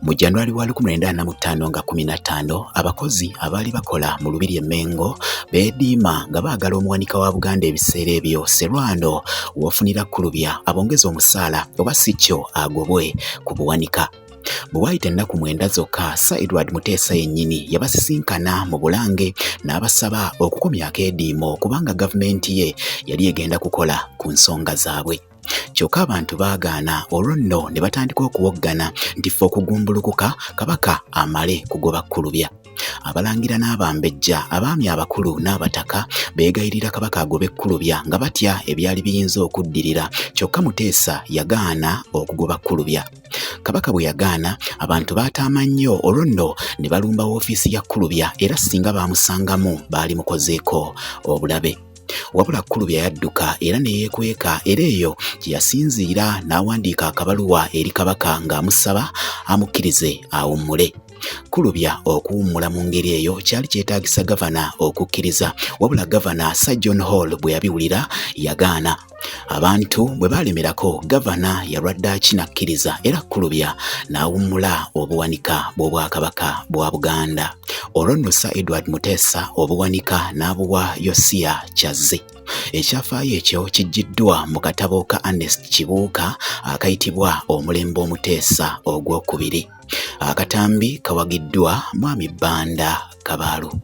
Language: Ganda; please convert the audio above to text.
Mu January wa 1945 nga 15, abakozi abaali bakola mu Lubiri e Mmengo beediima nga baagala omuwanika wa Buganda ebiseera ebyo Serwano w'ofunira Kkulubya abongeze omusaala oba si kyo agobwe ku buwanika. Bwe waayita ennaku mwenda zokka, Sir Edward Muteesa yennyini yabasisinkana mu Bulange n'abasaba okukomya akeediimo kubanga gavumenti ye yali egenda kukola ku nsonga zaabwe. Kyokka abantu baagaana olwo nno ne batandika okuwoggana nti ffe okugumbulukuka Kabaka amale kugoba Kkulubya. Abalangira n'abambejja, abaami abakulu n'abataka beegayirira Kabaka agobe Kkulubya nga batya ebyali biyinza okuddirira kyokka Muteesa yagaana okugoba Kkulubya. Kabaka bwe yagaana, abantu baataama nnyo olwo nno ne balumba woofiisi ya Kkulubya era singa baamusangamu baalimukozeeko obulabe. Wabula Kkulubya yadduka era ne yeekweka era eyo gye yasinziira n'awandiika akabaluwa eri Kabaka ng'amusaba amukkirize awummule. Kkulubya okuwummula mu ngeri eyo kyali kyetaagisa gavana okukkiriza wabula gavana Sir John Hall bwe yabiwulira yagaana. Abantu bwe baalemerako gavana yalwaddaaki n'akkiriza era Kkulubya n'awummula obuwanika bw'Obwakabaka bwa Buganda. Olwo nno Sir Edward Muteesa obuwanika n'abuwa Yosiya Kyazze. Ekyafaayo ekyo kiggyiddwa mu katabo ka Ernest Kibuuka akayitibwa Omulembe Omuteesa Ogwokubiri. Akatambi kawagiddwa Mwami Banda Kabaalu.